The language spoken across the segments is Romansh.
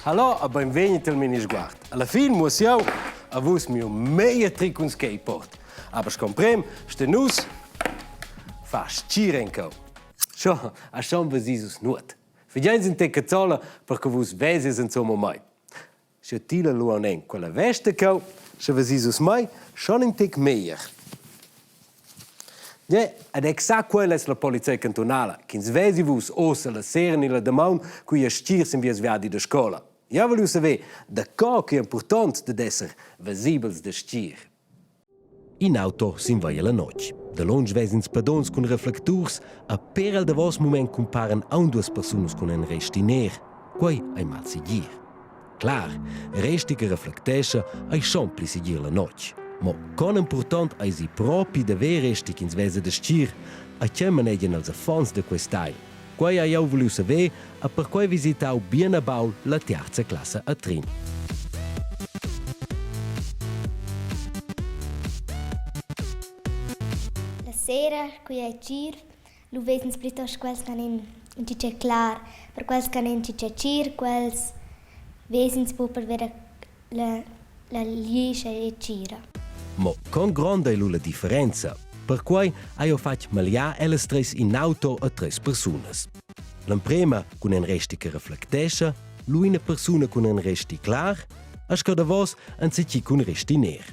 Hallo e beinvegni til Minisguard. Alla fin muoss jeu a vus miu meglier tric cun skateboard. Aber scomprem ste nus fa stgir en cheu. Scho, a schon vesis us nuot. Figeins in tec cazzola per che vus veses insomma mai. Sche tila lu aunc en quella vesta cheu, sche vesis us mai schon in tec meglier. Gie, ed exact quella es la polizia cantunala, ch'ins vesi vus ussa la sera ni la damaun cu ei stgir sin vies viadi da scola. Jeu vogliu saver daco ch'ei impurtont dad esser vesibels da stgir. In auto sin via la notg. Da lunsch ves'ins pedons cun reflecturs, a per el davos mument cumparan aunc duas persunas cun in resti ner. Quei ei malsegir. Clar, resti che reflectescha ei schon pli segir la notg. Mo con impurtont eisi propi da ver resti ch'ins vesa da stgir, a tgei manegian els affons da quei style? Quei hai jeu vuliu saver e perquei visitau bien e baul la tiarza classa a Trin. La sera, cu ei gir, Lu ves'ins plitost quels ch'han in in tgitschè clar. Per quels ch'han in tgitschè tgir, quels ves'ins buc per ver la la glisch ei tgira. Mo con gronda ei lu la differenza? Perquei hai jeu fatg magliar ellas treis in auto a treis persunas. L'emprema cun in resti che reflectescha, lu ina persuna cun in resti clar, e sco davos enzatgi cun resti ner.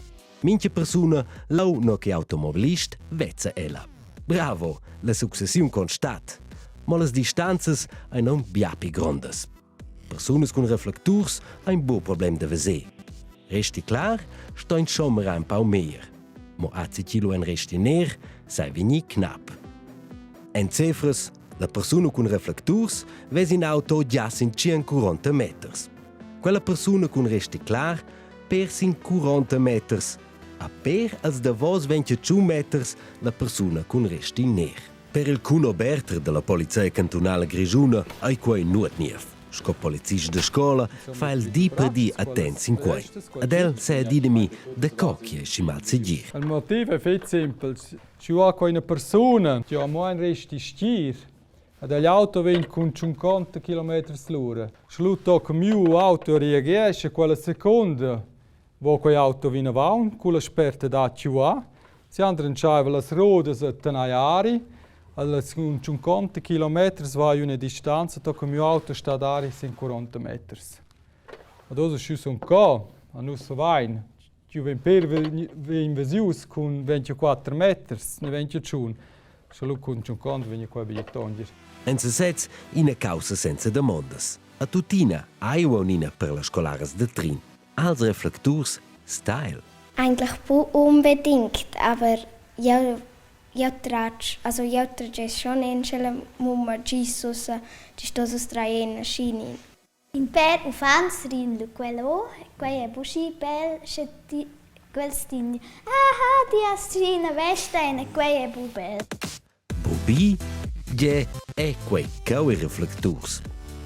Mincha persuna leu no che automobilist vezza ella. Bravo, la successiun constat. Ma las distanzas ein aunc bia pli grondas. Persunas cun reflecturs ein buc problem da veser. Resti clar, sto insomma era empau meglier. Mo acetilo en resti ner sai vegnir knap. En cefras, la persuna cun reflecturs vesa in auto gia sin 140 meters. Quella persuna cun resti clar per sin 40 meters, a per als davos 21 meters la persuna cun resti ner. Per il Kuno Berther dalla Polizia cantunala grischuna ei quei nuot niev. Sco polizist da scola fa el di per di attent sin quei. Ad el sa adina mi da co che ei schi mal segir. Il motiv è fetg simpel. Schi ha qua ina persuna che ha mo ein resti stgir, Ed egl auto vegn cun tschunconta kilometers l'ura. Sche lu tocca miu auto reagescha quella secunda, va quei auto vinavon culla spertadad ch'jeu ha. Si andra entscheiva las rodas a tener ari. Alla cun tschunconta kilometers va una distanza tocca miu auto stat ari sin 40 meters. Ad oz schi sun co, a nus savein, Giu vegn per vegn vesius cun 24 meters ne 21. Sche lu cun tschunconta vegn quei bigliet tonger. En sesez ina caussa senza damondas. A tuttina hai unina per las scolaras da Trin. Als reflecturs style. Eigentlich bu unbedingt, aber jeu jeu tratg, also jeu tratg schon en sche la mumma Jesus ti stos uss trair en scinin. In pèr uffants rin lu quel o, quei ei buc schi bel, sche ti quels din, aha, ti has gì ina vesta en e quei ei buc bel. Bubi? Gie, è quei cheu i reflecturs.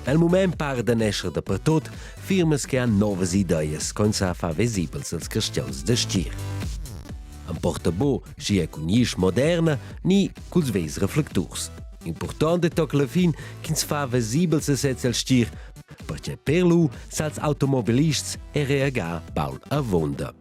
El mument para da nescher dapertut firmas che han novas ideas con sa far vesibels als cristians da stgir. Emporta bu schi è cun glisch moderna ni culs vegls reflecturs. Impurtont è toc la fin ch'ins fa vesibel sesez el stgir, perche per lu sals automobilists e reagar baul avonda.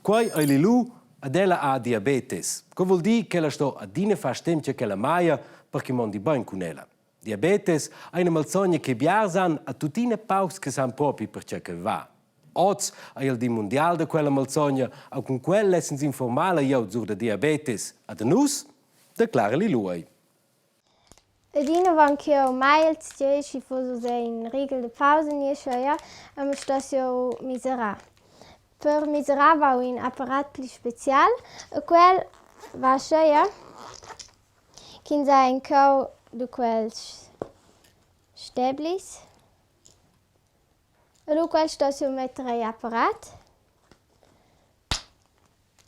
Quei ei Lilu ed ella ha diabetes. Co vul dir ch'ella sto adina far stem che quella maia per che mondi bein cun ella. Diabetes ei ina malsogna che biars han a tuttina paucs che san propi per tgei che va. Oz ei il di mundial da quella malsogna, a cun quel lessens informar la glieud sur da diabetes. A da nus declara Lilu ei. Adina van ch'jeu mai tgei schi fuss uss in regel de pausa ni aschia, e stoss jeu miserar. Per miserar vau in apparat pli special e quel va aschia ch'ins ha in cheu da quels stäblis. E lu quel stoss jeu metter egl apparat.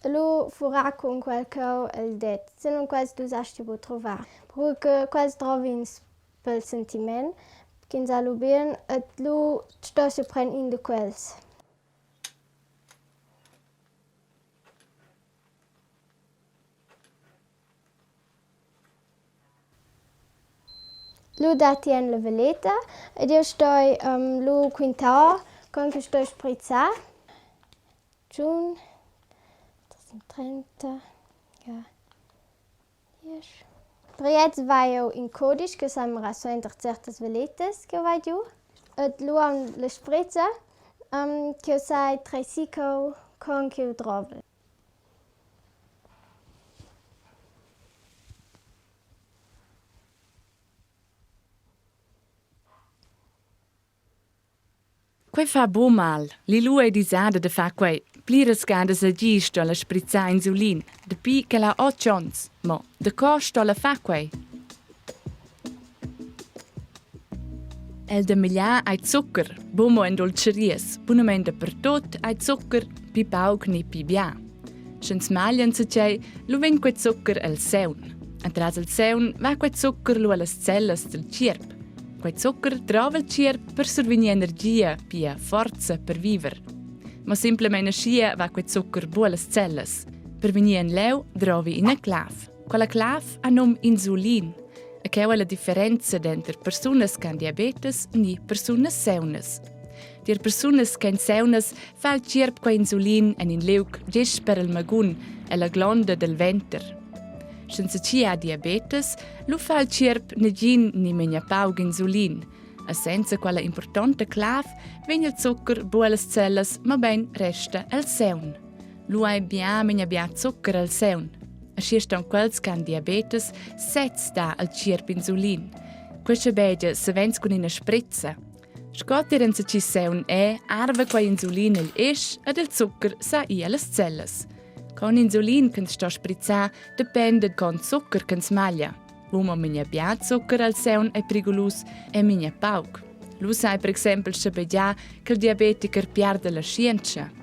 E lu furar cun quel cheu el det. Senun quels dus astgi buc trovar. Perquei che quels drov'ins pel sentiment ch'ins ha lu bien et lu stoss jeu prender in da quels. Lu datti en la veleta ed jeu stoi lu quintar con che stoi sprizzar. Tschun, 30, ja, diesch. Priez vai jeu in codisch che sa mirar suenter certas veletas ch'jeu vai giu. Ed lu aunc la sprezza ch'jeu sai trer si cheu con ch'jeu drovel. Quei fa buc mal. Lilu ei disada da far quei. Pliras gadas al di sto ella sprizzar insulin, dapi ch'ella ha otg onns. Mo daco sto ella far quei? El da magliar ei zuccher, buc mo en dultscherias, bunamein dapertut ei zuccher pli pauc ni pli bia. Sch'ins maglia enzatgei, lu vegn quei zuccher el saun. Entras il saun va quei zuccher lu allas cellas dil tgierp. Quei zuccher drova il tgierp per survegnir energia, pia forza per viver. Ma simplamain aschia va quei zuccher buc allas cellas. Per vegnir en leu drovi ina clav. Quella clav ha num insulin. E cheu è la differenza denter persunas che han diabetes ni persunas saunas. Tier persunas che han saunas fa il tgierp quei insulin en in liug gest per il magun e la glonda del venter. Sch'enzatgi ha diabetes, lu fa il tgierp negin ni memia pauc insulin. E senza quella importanta clav vegn il zuccher buc ellas cellas, mabain resta el saun. Lu ei bia memia bia zuccher el saun. Aschia ston quels che han diabetes sezs dar al tgierp insulin. Questa begia savens cun ina sprezza. Sco tier enzatgi saun è, arva quei insulin egl esch ed il zuccher sa ir allas cellas. Con insulin ch'ins sto sprizzar dependa con zuccher ch'ins maglia. Umo memia bia zuccher al saun è prigulus e memia pauc. Lu sai per exempel schabegiar che il diabetiker piarda la schientscha.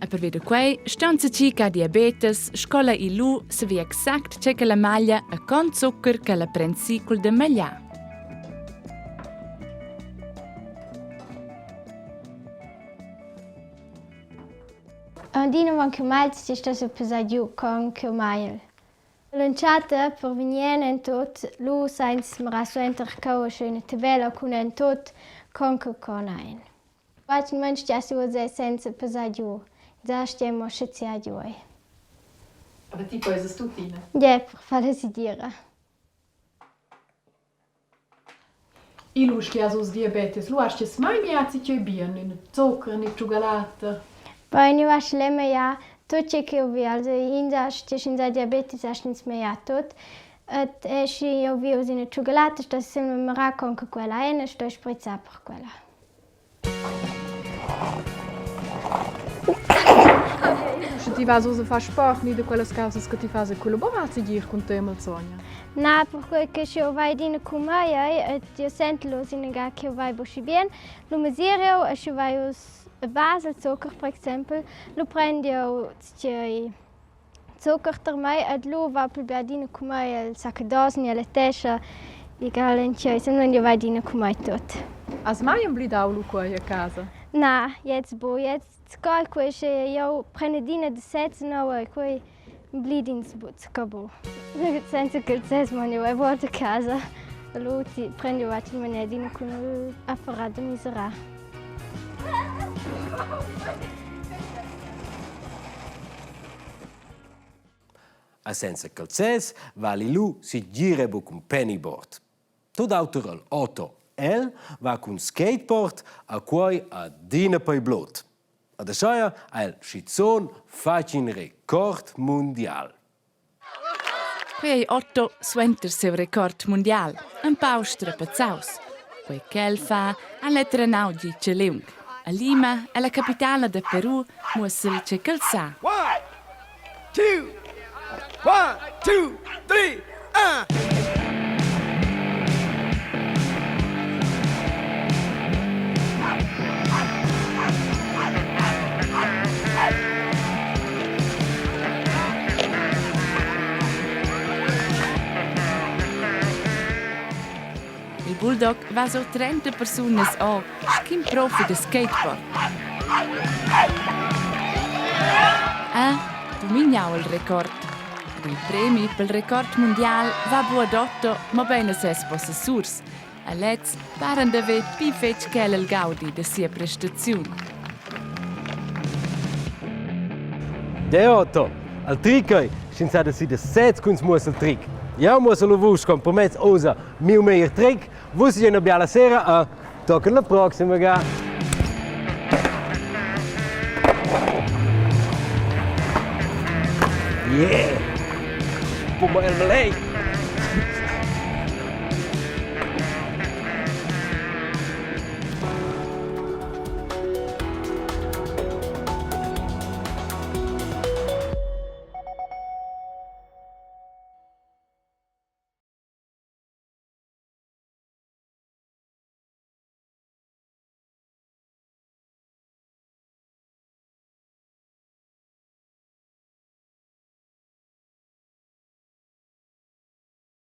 E pervi da quei ston tgi che ha diabetes scola il lu saver exact tge che la maglia e con zuccher che la pren si cul da magliar. Adina van che mals ti stos pesar giu con che maiel. L'entschatta per vegnir en tot lu sainz mirar suenter cheu sche ina tabella cun en tot con che con ein. Facilmente stiassi uss senza pesar giu. Da stiamo schiziar giu ei. Aber ti pesas tuttina? Ja, per far la segira. Igl uschia sus diabetes, lu astgas mai miazi tgei bien, ni zuccher ni tschugalatta. Bein, jeu asch lema ja tut tgei ch'jeu vi. Also ins astga, sch'ins ha diabetes astg'ins magliar tut. Et schi jeu vi uss ina tschugalatta, sto semper mirar con che quella ei e sto sprizzar per quella. Sche ti vas uss a far sport ni da quellas causas che ti fas a collaborar segir cun tia malsogna? Na, perquei che sch'jeu vai adina cun mei ei ed jeu sentel uss inaga ch'jeu vai buca bien, lu mesir jeu e sch'jeu vai uss a Basel zucher per exempel, lu prend jeu tgei zucher tar mei ed lu va pli bia adina cun mei el sacados ni alla tescha, egal en tgei, sondern jeu vai adina cun mei tut. Has mai emblidau lu quei a casa? Na, jetzt bu, jetzt sco quei sche jeu prend adina da sez neu e quei blidins buc co bu. Senza che il sez mon jeu vuot a casa. Lu ti prend jeu atgnamein adina cun apparat da miserar. E senza calzers vali lu segir buc cun pennyboard. Tut auter el Otto. El va cun skateboard a quei adina pei blut. Ad aschia ha el schizun fatg in record mundial. Quei ei Otto suenter siu record mundial, empau strapazzaus. Quei ch'el fa ha el trenau gitg e liung. A Lima, ella capitala da Peru, muossa el tgei ch'el sa. One, two, one, two, three, uh! Il bulldog va sur 30 persunas o sc'in profi da skateboard. Ha dumignau il record. Ed il premi pel record mundial va bu ad Otto, mobein a ses possessurs. A lez paran d'haver pli fetg ch'el el gaudi da sia prestaziun. De Otto, al tric ei, sch'ins ha da si da sez cun muossa il tric. Jeu muossa lu vus con permez osa miu meglier tric. Vus una biala sera e tochen la proxima ga. Yeah! Pumma el Malay!